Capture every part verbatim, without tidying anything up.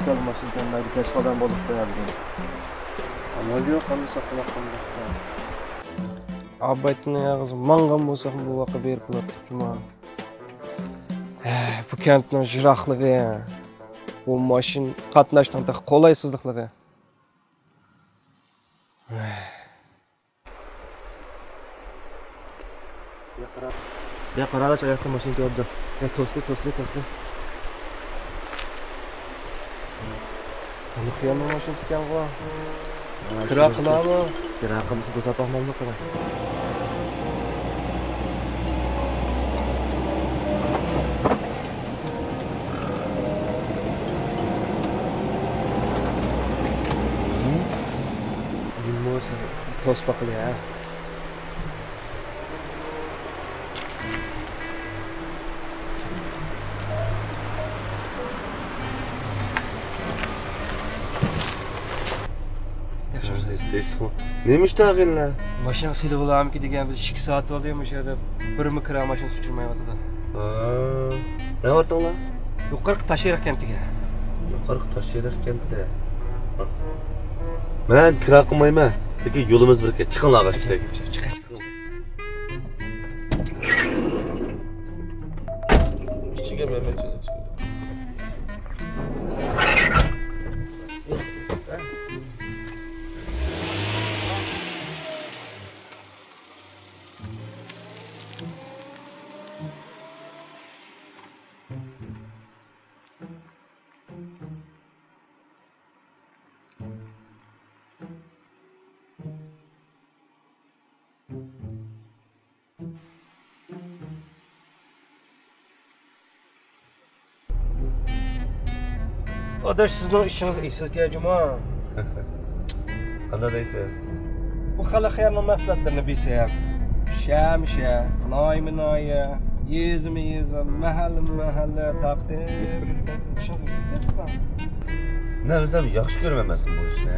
كەل ماشىنا كەلمەيدۇ، كەچ قالغان بولۇپتۇ يا بۈگۈن. ئامال يوق، ئەمدى ساقلاپ قالدۇق. ئابايتىنىڭ ئېغىزى ماڭغان بولساق، بۇ ۋاققا بېرىپ بولاتتۇق جۇما. ھە، بۇ كەنتنىڭ يىراقلىقى، بۇ ماشىنا قاتناشنىڭ تېخى قولايسىزلىقلىقى. يا قارا-، يا قارالاچ، ئاياقتا ماشىنا كېلىۋاتىدۇ. يا توسلى، توسلى، توسلى. ئۇلۇغ يەرنىڭ ماشىنىسى ئىكەنغۇ. كىرا قىلامۇ؟ كىرا قىلمىسا، توساپ باقمامدۇ قاراي. توسۇپ باقىلى ھە. ياخشىمۇسىز؟ تىنچلىقمۇ؟ نېمە ئىش تاغىنلا؟ ماشىنىغا سېلىۋالامىكى دېگەن، بىز ئىككى سائەت بولدى مۇشۇ يەردە بىرمۇ كىرا ماشىنىسى ئۇچرىمايۋاتىدۇ. ھا. نەۋاتىڭلار؟ يۇقىرىقى تاشئېرىق كەنتىگە. يۇقىرىقى تاشئېرىق كەنتى. مەن كىرا قىلمايمەن. لېكىن يولىمىز بىركەن. چىقىڭلار ئاغاچ. چىقىڭ. ئىچىگە مەن، مەن چىقىڭ. ئاداش، سىزنىڭ ئىشىڭىز ئېسىلكەن جۇمۇ. قانداق دەيسىز؟ بۇ خەلق خەيرىنىڭ مەھسۇلاتلىرىنى بىلسەم، شەھەرمۇ شەھەر، ناھىيەمۇ ناھىيە، يېزىمۇ يېزا، مەھەللىمۇ مەھەللە تارقىتىپ يۈرىدىكەنسىز. ئىشىڭىز ئېسىلكەن سىزنىڭ. مەن ئۆزۈم ياخشى كۆرىمەن مەن بۇ ئىشنى.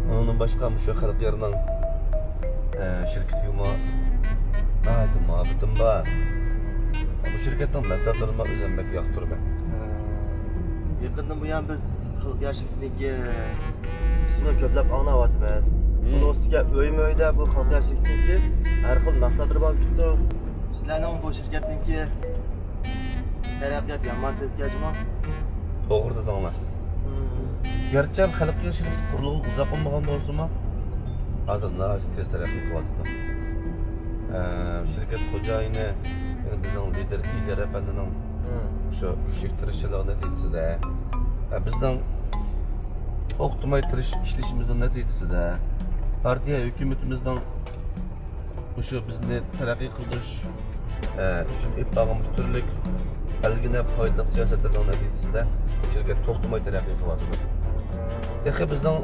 ئۇنىڭدىن باشقا مۇشۇ خەلق يېرىنىڭ، ئە، شىركىتىگىمۇ ناھايىتى مۇھەببىتىم بار. بۇ شىركەتنىڭ مەھسۇلاتلىرىنىمۇ ئۆزۈم بەك ياقتۇرىمەن. يېقىندىن بۇيان بىز خەلق يەر شىركىتىنىڭكى ئىسمىنى كۆپلەپ ئاڭلاۋاتىمىز. مم. ئۇنىڭ ئۈستىگە ئۆيمۇ ئۆيدە بۇ خەلق يەر شىركىتىنىڭكى ھەر خىل مەھسۇلاتلىرى بولۇپ كېتىپتۇ. سىلەرنىڭ بۇ شىركەتنىڭكى تەرەققىيات يامان تېز كەلدىمۇ؟ توغرا دېدىڭلار. مم. گەرچە خەلق يەر شىركىتى قۇرۇلغىلى ئۇزاق بولمىغان بولسىمۇ، ھازىر ناھايىتى تېز تەرەققىي قىلىۋاتىدۇ. ئە، شىركەت خوجايىنى، يەنى بىزنىڭ لىدىر ئېلىيار ئەپەندىنىڭ مم. شۇ كۈچلۈك تىرىشچانلىقى نەتىجىسىدە، ئە، بىزنىڭ توختىماي تىرىشىپ ئىشلىشىمىزنىڭ نەتىجىسىدە، پارتىيە ھۆكۈمىتىمىزنىڭ مۇشۇ بىزنى تەرەققىي قىلدۇرۇش، ئە، ئۈچۈن ئېلىپ بارغان مۇشۇ تۈرلۈك ئەلگىنە پايدىلىق سىياسەتلىرىنىڭ نەتىجىسىدە شىركەت توختىماي تەرەققىي قىلىۋاتىدۇ. تېخى بىزنىڭ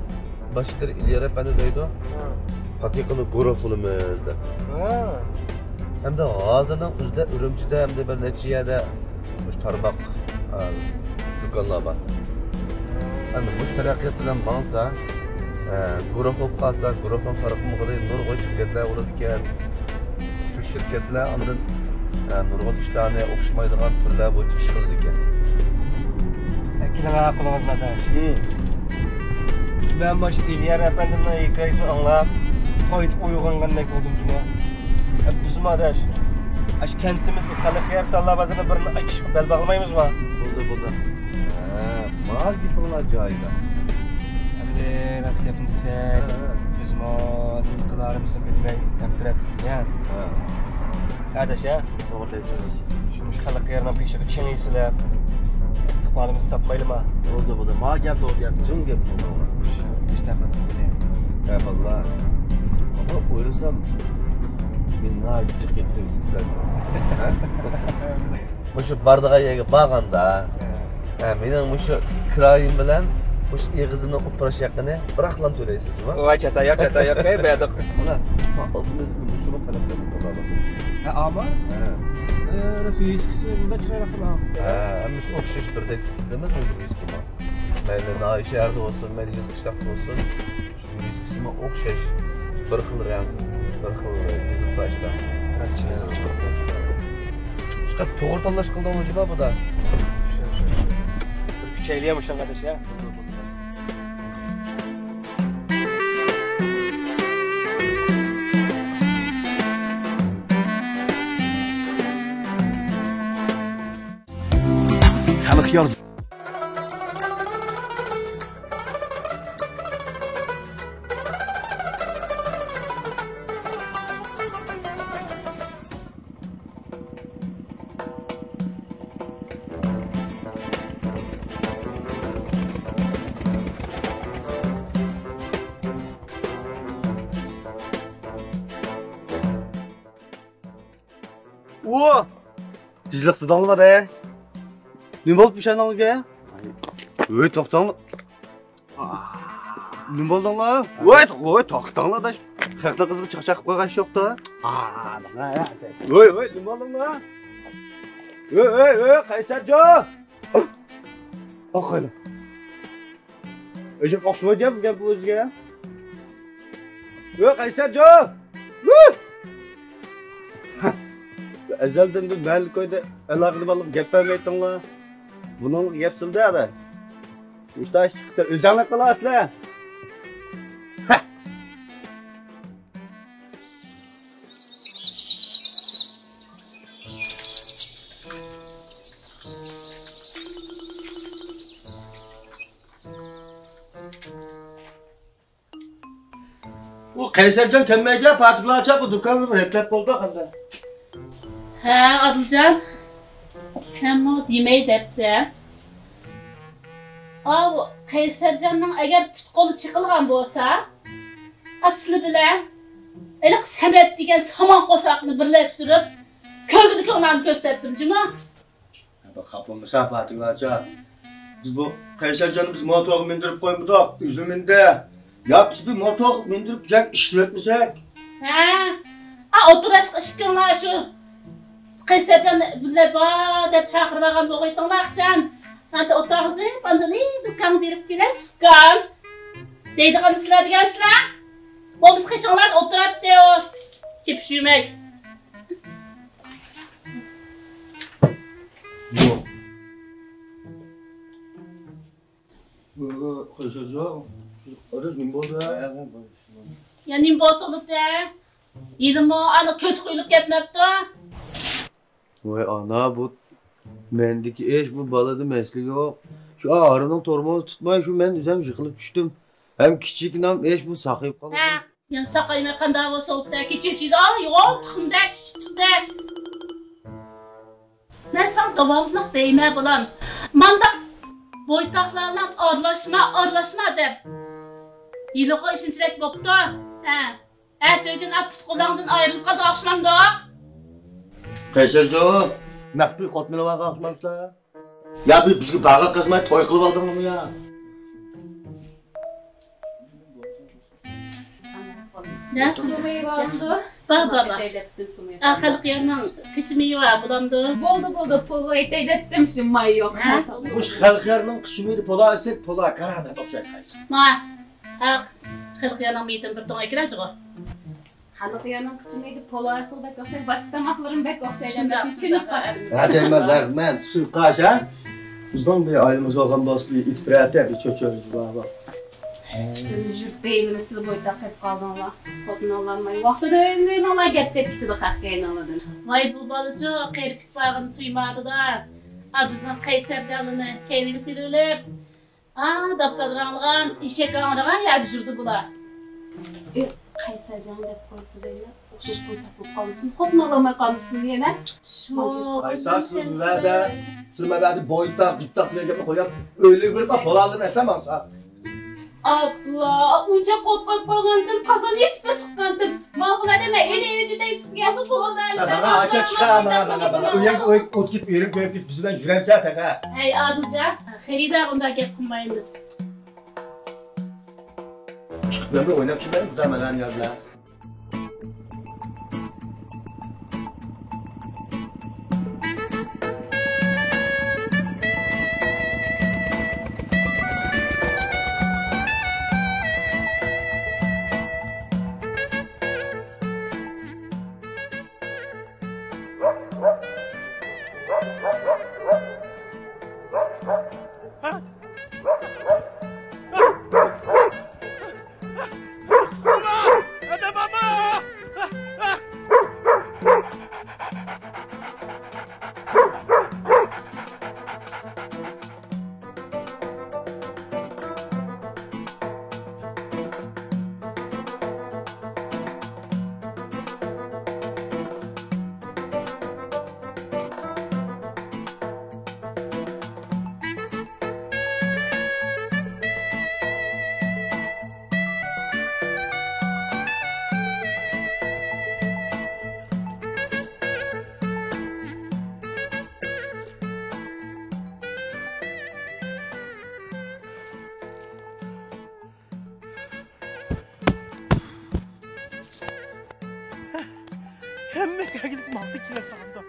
باش لىدىر ئېلىيار ئەپەندى دەيدۇ، ھە. پاكىقىنى گۇرۇھ قىلىمىز دەپ. ھە. ھەمدە ھازىرنىڭ ئۆزىدە ئۈرۈمچىدە ھەمدە بىر نەچچە يەردە مۇشۇ تارماق، ئە، دۇكانلار بار. ئەمدى مۇشۇ تەرەققىيات بىلەن ماڭسا، ئە، گۇرۇھ بولۇپ قالسا، گۇرۇھنىڭ تارقىمىغىلى نۇرغۇن شىركەتلەر بولىدىكەن. شۇ شىركەتلەر ئاندىن، ئە، نۇرغۇن ئىشلارنى ئوخشىمايدىغان تۈرلەر بويىچە ئىش قىلىدىكەن. ئە، كېلىڭ، ھە، قولىڭىزنى ئاداش. مەن مۇشۇ ئېلىيار ئەپەندىمنىڭ ھېكايىسىنى ئاڭلاپ، قايتا ئويغانغاندەك بولدۇم جۇمۇ. ئە، بىزمۇ ئاداش، ئاشۇ كەنتىمىزگە خەلق خەير تاللا بازىرىدا بىر ئىشقا بەل باغلىمايمىزمۇ؟ بولدى، بولدى. ھە، ماڭا گېپىڭلار جايىدا. ئەمدى راست گەپنى دېسەك، ھە، ھە. بىزمۇ نېمە قىلارىمىزنى بىلمەي تەمتىرەپ يۈرگەن. ھە. ئاداش، ھە؟ توغرا دەيسىز. شۇ مۇشۇ خەلق خەيرىنىڭ پېشىغا چىڭ ئېسىلىپ، ئىستىقبالىمىزنى تاپمايلىما؟ بولدى، بولدى. ماڭا گەپ، توغرا گەپ، چىڭ گەپ. ھېچ تەپەت. ھە، بالىلار. ئانا ئويلىسام، مەن ناھايىتى جىق گەپ سۆزلەپ كېتىپسەن. ھە؟ مۇشۇ بارىدىغان يەرگە بارغاندا، ھە، مېنىڭ مۇشۇ كىرايىم بىلەن مۇشۇ ئېغىزىمنىڭ ئوپېراتسىيە ھەققىنى بىراقلا تۆلەيسىز، جۇمۇ؟ ۋاي، چاتاق يوق، چاتاق يوق، ئەي، بەدۇق. مانا، ما، ئالتۇن مۇشۇمۇ قەلەم قىلىپ قويغان. ھە، ئاما؟ ھە. ئە، راست، ۋىۋىسكىسى بۇنداق چىرايلىق بۇلار. ھە، ھەممىسى ئوخشاش، بىردەك ئەمەس، ۋىۋىسكىمۇ. مەيلى ناھىيە شەھەردە بولسۇن، مەيلى يېزا قىشلاقتا بولسۇن. ۋىۋىسكىسىمۇ ئوخشاش. بىر خىل رەڭ، بىر خىل يېزىق تاشتا. راست چىقىدۇ. شۇنداق توغرا تاللاش قىلدىڭىزمۇ بۇدا؟ شۇ، شۇ، شۇ. چەيلىيە مۇشۇنىڭغا ئاداش يا. خەلق يار. ئۇ، تېزلىق تۇتۇڭلار دە. نېمە بولۇپ مۇشۇنىڭغا؟ ۋوي، توختاڭلار. نېمە بولدۇڭلار؟ ۋوي، ۋوي، توختاڭلار داش. خەقنىڭ قىزىغا چاقچاق قىلىپ قويغان ئىش يوق-تا. ۋوي، ۋوي، نېمە بولدۇڭلار؟ ۋوي، ۋوي، ۋوي، قەيسەرجان! ئاقايلى. ئۆزۈم ئوخشىمايدۇ بۇ گەپ ئۆزىگە. ۋوي، قەيسەرجان! ۋوي! ئەزەلدىن بىر مەھەللە كويدا ئالاقىدە بالىلىق گەپ بەرمەيتتىڭلار. بۇنىڭ گەپ سىلدە ئاداش. مۇشتاش چىقتى، ئۆزەڭلەپ قالاسىلەر. ئۇ قەيسەرجان كەلمەيدۇ، پاتىپلا ئاچا بۇ دۇكاننى رەتلەپ بولدى قانداق. ھە، ئادىلجان. مەنمۇ دېمەي دەپتىم. ئاۋۇ قەيسەرجاننىڭ ئەگەر پۇت-قولى چېقىلغان بولسا، ئەسلى بىلەن ھېلىقى سەمەت دېگەن سامان قورساقنى بىرلەشتۈرۈپ، كۆرگۈدىكى ئۇلارنى كۆرسەتتىم جۇمۇ. بىر خاپا بولمىسا پاتىمە ئاچا، بىز بۇ قەيسەرجاننى بىز موتورغا مىندۈرۈپ قويمىدۇق، ئۆزى مىندى. يا بىز بىر موتورغا مىندۈرۈپ جەك ئىشلىۋەتمىسەك؟ ھە، ئا ئولتۇراشقا ئىككىڭلار شۇ قەيسەرجان بىللە بار دەپ چاقىرىۋالغان بولغىيتىڭلار ئىكەن. ئاندا ئولتۇرغۇزۇپ ئاندىن ئى دۇكانغا بېرىپ كېلەيسىز ئۇكام دەيدىغان سىلەر دېگەنسىلەر. بولمىسا قېشىڭلاردا ئولتۇراتتى ئۇ چېپىشۇيمەي. يوق. قويسىزۇ؟ ئاداش نېمە بولدى؟ يا نېمە بولسا بولىدۇ. ھېلىمۇ ئانا كۆز قويۇلۇپ كەتمەپتۇ. ۋاي ئانا، بۇ مەندىكى ئىش، بۇ بالىدا مەسىلە يوق. شۇ ئارىنىڭ تورمۇزى تۇتماي، شۇ مەن ئۆزۈم يىقىلىپ چۈشتۈم. ھەم كىچىككىنەم ئىش، بۇ ساقىيىپ قالدى. ھە. يەنە ساقايماي قانداق بولسا بولدى، كېچە ئىچىدە يوغان تۇخۇمدەك ئىچىپ چىقتى. مەن ساڭا داۋاملىق دەيمەن بالام، مانداق بويتاقلار بىلەن ئارىلاشما، ئارىلاشما دەپ. ھېلىقى ئىشىنچىلىك بوپتۇ. ھە، ئەتىگۈن پۇت قولۇڭدىن ئايرىلىپ قالدى ئوخشىمامدۇ؟ قەيسەرجان، نەق پۇل خوتۇن ئالغان ئوخشىمامسىلەر؟ يا بۇ بىزگە باغا قازماي توي قىلىپ ئالدىڭمۇ يا؟ نە؟ سۇمۇيى بارمىدۇ؟ بار، بار، بار. ئەتەي دەپتىم سۇمۇيى. ئا، خەلق يارنىڭ قىچىمىيى بار بولامدۇ؟ بولدى، بولدى، پۇلغا ئەتەي دەپتىم شۇ ماي يوق. ھە؟ مۇش خەلق يارنىڭ قىچىمىيىدە پولا ئىسىت، پولا كارامەت ئوخشايدۇ. ما، ھە، خەلق يارنىڭ مېيىتىنى بىر توڭ ئەكىلەجىغۇ. خەلق يارنىڭ قىچىمىيدە پولا ئىسىغا بەك ئوخشايدۇ، باشقا تاماقلىرىمۇ بەك ئوخشايدۇ، شۇنداق، ھەممىسىنى كۆنۈپ قالىدۇ. ھە، دەيمەن، دەيمەن، سۈل قاش، ھە؟ بىزنىڭ بىر ئائىلىمىز بولغان بولسا، بىر ئېتىپ بېرەتتى، بىر چۆچۈرە جۇۋا بار. ئىككىمىز يۈرۈپ بېيىمىز سىلى بويتاق قېلىپ قالدىڭلار. خوتۇنۇڭلارمۇ ۋاقتىدا ئۆيلىرىڭلار گەپ دەپ كېتىدۇ خەق كەينىڭلاردىن. ۋاي بۇ بالىچۇ، قېرىپ كېتىپ بارغىنى تۇيمادىدا. ئا، بىزنىڭ قەيسەرجانلىنى كەينىگە سېلىۋېلىپ، ئا، داپتادىراڭلىغان، ئېشەك ئاڭرىغان يەردە يۈرىدۇ بۇلار. ئى، قەيسەرجان دەپ قويسا دەيمەن. ئوخشاش بويتاق بولۇپ قالمىسۇن، خوتۇن ئالالماي قالمىسۇن يەنە. شۇ، قايسا سىز مەدە، سىز مەدە بويتاق، جۈپتاق دېگەن گەپنى قويۇپ، ئۆيلىگە بېرىپ بولالدىم ئەسەم ئالسا. ئاپلا، ئۇنچە قوتقاپ قالغانتىم، قازان يېسىپلا چىققانتىم. ماڭا بۇلار نېمە، ئۆيلە ئۆيدە دەيسىزگە، بۇ بولىدۇ. ساڭا ئاچا چىقا، ماڭا، ماڭا، ماڭا. ئۇ يەرگە ئۆي ئوت كېتىپ، ئېرىڭ كۆيۈپ كېتىپ، بىز بىلەن يۈرەمسەن تېخى. ھەي، ئادىلجان، خېرىدار ئۇنداق گەپ قىلمايمىز. چىقىپ مەن بىر ئويناپ چۈشىمەن، خۇدا ماڭا يار بىلەن. كەگلىك ماڭدى كېلەر ساغامدا.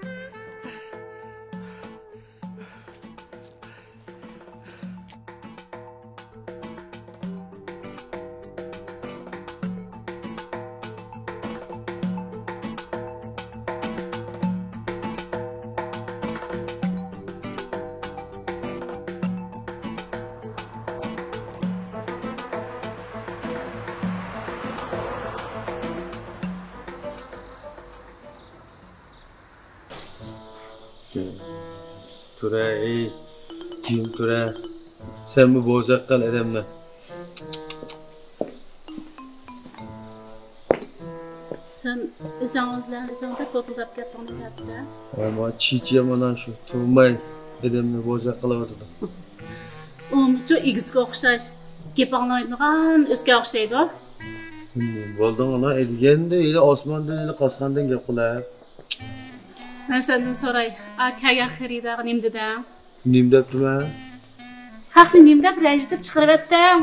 تۇرە، ئەي، جىم تۇرە. سەنمۇ بوزەك قىل ئادەمنى. سەن ئۆزۈڭ بىلەن ئۆزۈڭ بىر پوتۇلداپ گەپىڭنى دەتسە. ۋاي، ما چىچى يامان شۇ. تۇرماي ئادەمنى بوزەك قىلىۋاتىدۇ. ئۇمۇچۇ ئىگىسىگە ئوخشاش. گەپ ئاڭلايدىغان ئۆسكە ئوخشايدۇ. بولدۇڭ ئانا، ئەدىگەندە ھېلى ئاسماندىن، ھېلى قاسقاندىن گەپ قىلە. مەن سەندىن سوراي، ئا كەلگەن خېرىدارغا نېمە دېدىڭ؟ نېمە دەپتىمەن؟ خەقنى نېمە دەپ رەنجىتىپ چىقىرىۋەتتىڭ؟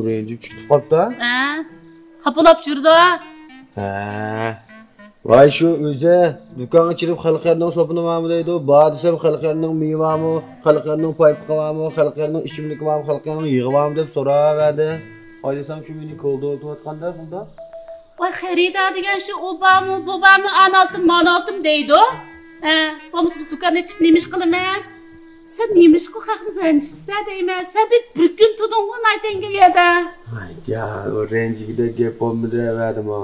رەنجىپ چىقىپ قاپتۇ؟ ھە. خاپىلاپ يۈرىدۇ. ھە. ۋاي شۇ ئۆزى دۇكانغا كىرىپ خەلق يەرنىڭ سوپىنى بارمۇ دەيدۇ. بار دېسەم خەلق يەرنىڭ مېيى بارمۇ، خەلق يەرنىڭ پايپىقى بارمۇ، خەلق يەرنىڭ ئىچىملىكى بارمۇ، خەلق يەرنىڭ يېغى بارمۇ دەپ سوراۋەردى. ئايدىسام شۇ مېنى كولدۇرتۇۋاتقاندا بۇندا. ۋاي خېرىدار دېگەن شۇ ئۇ بارمۇ، بۇ بارمۇ، ئانالتىم، مانالتىم دەيدۇ. ھە، بولمىسا بىز دۇكان ئېچىپ نېمە ئىش قىلىمىز؟ سەن نېمىشقا خەقنى رەنجىتىسەن دەيمەن، سەن بىر، بىر كۈن تۇردۇڭغۇ نايتەڭگە ئۇ يەردە. ۋاي جان، ئۇ رەنجىگۈدەك گەپ بولمىدى ئەۋەدىمۇ.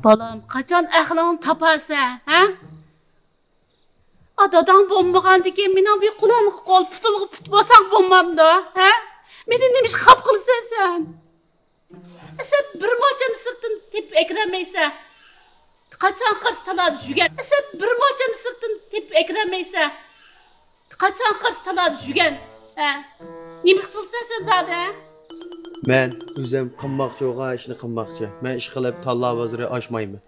بالام، قاچان ئەقلىڭنى تاپارسەن، ھە؟ ئا، داداڭ بولمىغاندىكىن مېنىڭ بىر قولۇمغا قول، پۇتۇمغا پۇت بولساڭ بولمامدۇ، ھە؟ مېنى نېمىشقا خاپا قىلىسەن سەن؟ سەن بىر موچەننى سىرتتىن تېپىپ ئەكىرەلمەيسەن. قاچان قارىسا تالادا يۈگەن. سەن بىر موچەننى سىرتتىن تېپىپ ئەكىرەلمەيسەن. قاچان قارىسا تالادا يۈگەن. ھە؟ نېمە قىلىسەن سەن زادى، ھە؟ مەن ئۆزۈم قىلماقچى بولغان ئىشنى قىلماقچى. مەن ئىشقىلىپ تاللا بازىرى ئاچمايمەن.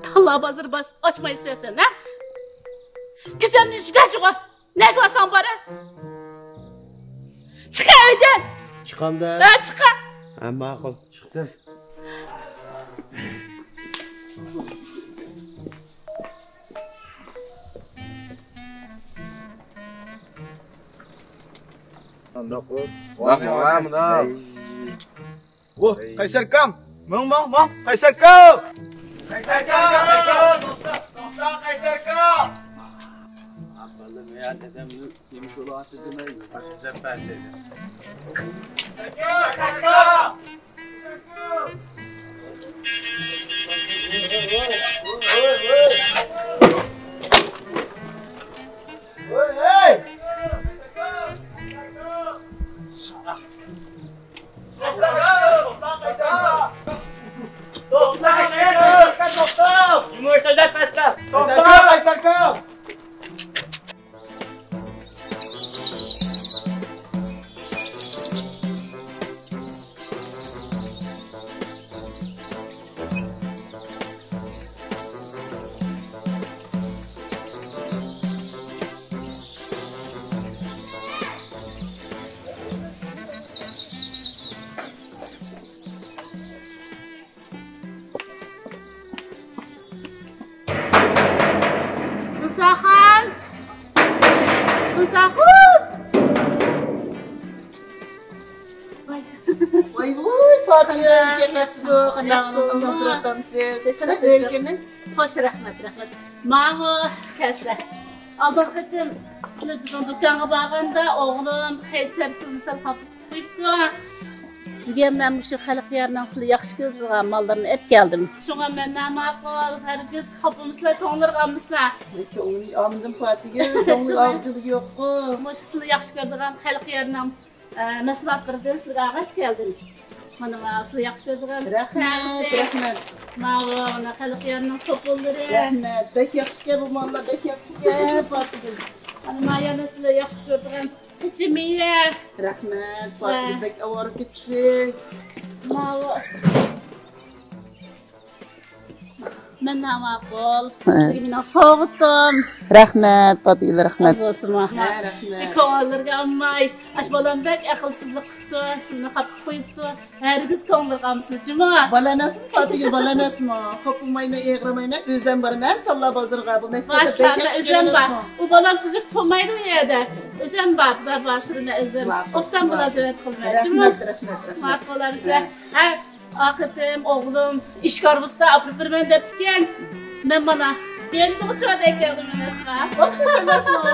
تاللا بازىرى باس-، ئاچمايسەن سەن، ھە؟ كۆزۈمنى يېشىپ چىقىۋەت. نەگە بارساڭ بار، ھە؟ چىق ئۆيدىن. چىقامدا؟ ھە، چىق. ھە، ماقۇل. چىقتىم. قانداق بۇ؟ ماقۇل، ھە، مۇنداق. ۋوھ، قەيسەركام! ماڭ، ماڭ، ماڭ، قەيسەركام! قەيسەركام! توختا، توختا، قەيسەركام! بالام، يا دادام، نېمە بولۇۋاتىدۇ دېمەي، قەيسەركام! قەيسەركام! ھەي، ھەي! تۇرساخان! تۇرساخۇن! ۋاي ۋۇي، پاتىگۈل، كەپ قاپسىزۇ، قانداق، ياخشى تۇرۇپسىز؟ قانداق ئۆيگە كىرىڭ. خوش، رەھمەت، رەھمەت. ماۋۇ كەسلە. ئالدىنقى قېتىم سىلەر بىزنىڭ دۇكانغا بارغاندا، ئوغلۇم قەيسەر سىلىنى سەل خاپا قويۇپتۇ. بۈگۈن مەن مۇشۇ خەلق يەرنىڭ سىلەر ياخشى كۆرىدىغان ماللىرىنى ئەپ كەلدىم. شۇڭا مەن ناماقۇل، ھەرگىز خاپىمىسىلەر، كۆڭلىگە ئالمىسىلەر. كۆڭلۈڭنى ئالمىدىم پاتىگۈل، كۆڭلۈڭنى ئالغۇچىلىك يوققۇ. مۇشۇ سىلەر ياخشى كۆرىدىغان خەلق يەرنىڭ ئە، مەھسۇلاتلىرىدىن سىلەرگە ئالغاچ كەلدىم. مانا، ماۋۇ سىلەر ياخشى كۆرىدىغان، رەھمەت، نەرسە. رەھمەت. ماۋۇ، مانا، خەلق يەرنىڭ سوپۇنلىرى. رەھمەت. بەك ياخشىكەن بۇ ماللار، بەك ياخشىكەن، پاتىگۈل. مانا، مانا يەنە سىلەر ياخشى كۆرىدىغان قىچا مېيى. رەھمەت، پاتىگۈل، ۋە بەك ئاۋارە كېتىپسىز. ماۋۇ. مەن ناماقۇل. ھە. سىزگە مېنىڭ سوۋغىتىم. رەھمەت، پاتىگۈل، رەھمەت. ئاز بولسىمۇ. ھە، رەھمەت. كۆڭۈللىرىگە ئالماي. ئاش بالام بەك ئەقىلسىزلىك قىپتۇ. سىزنى خاپا قىلىپ قويۇپتۇ. ھەرگىز كۆڭلىگە ئالمىسۇن، جۇمۇ. بالا ئەمەسمۇ، پاتىگۈل بالا ئەمەسمۇ؟ خاپىمايمەن، ئېغرىمايمەن، ئۆزۈم بارىمەن، تاللا بازىرىغا. بۇ مەسىلىدە بەك ئۆزۈم بار. ئۇ بالام تۈزۈك تۇرمايدۇ ئۇ يەردە. ئۆزۈم بار، خۇدا باسىرىنى ئۆزۈم. ئوبدان مۇلازىمەت قىلىمەن، جۇمۇ. رەھمەت، رەھمەت، رەھمەت. ماقۇل بولامسىز. ھە. ھە. ئاقىتىم، ئوغلۇم ئىشكار بولسا ئاپىرىپ بېرىمەن دەپتىكەن. مەن مانا، بېرىنغا چوردەك كەلدىم ئەمەسما؟ ئوخشاش ئەمەسمۇ؟